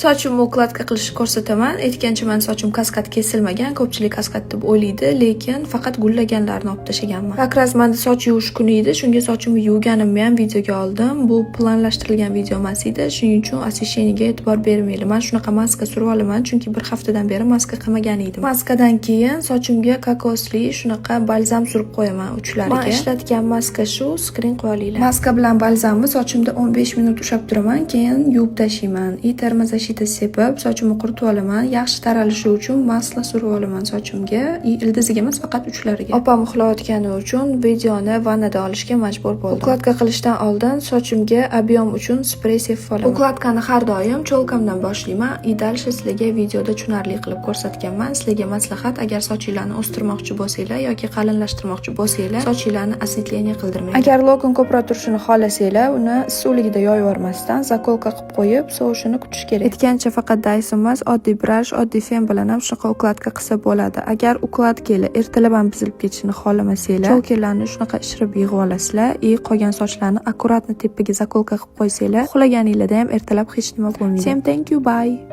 Sochimni укладка qilishni ko'rsataman. Aytgancha, mani sochim каскад kesilmagan. Ko'pchilik каскад deb o'ylaydi, lekin faqat gullaganlarini olib tashlaganman. Как раз manda soch yuvish kuni edi, shunga sochimni yuvganimni ham videoga oldim. Bu planlashtirilgan video emas edi, shuning uchun освещение ga e'tibor bermanglar. Man shunaqa maska surib olaman, chunki bir haftadan beri maska qilmagan edim. Maskadan keyin sochimga kokosli shunaqa balzam surib qo'yaman uchlariga. Man ishlatgan maska shu, скрин qo'ya olinglar. Maska bilan balzamni sochimda 15 minut ushlab turaman, keyin yuvib tashlayman. И термозащита sepib, sochimni quritib olaman. Yaxshi taralishi uchun масло surib olaman sochimga. И ildiziga emas, faqat uchlariga. Opam uxlayotgani uchun videoni vannada olishga majbur bo'ldim. Укладка qilishdan oldin sochimga объем uchun sprey sepib olaman. Укладка ni har doim чёлка mdan boshlayman. И дальше sizlarga videoda tushunarli qilib ko'rsatganman. Sizlarga maslahat: agar sochinglarni o'stirmoqchi bo'lsanglar yoki qalinlashtirmoqchi bo'lsanglar, sochinglarni осветление qildirmanglar. Agar локон ko'proq turishini xohlasanglar, uni issiqligida yoyib yubormasdan, заколка qilib qo'yib, sovishini kutish kerak. Aytgancha, faqat Dyson emas, oddiy brush, oddiy fen bilan ham shunaqa укладка qilsa bo'ladi. Agar укладка lar ertalab ham buzilib ketishini xohlamasanglar, чёлка larni shunaqa ishirib yig'ib olasizlar и qolgan sochlarni аккуратно tepaga заколка qilib qo'ysanglar, uxlaganinglarda ham ertalab hech nima bo'lmaydi. Всем thank you, bye.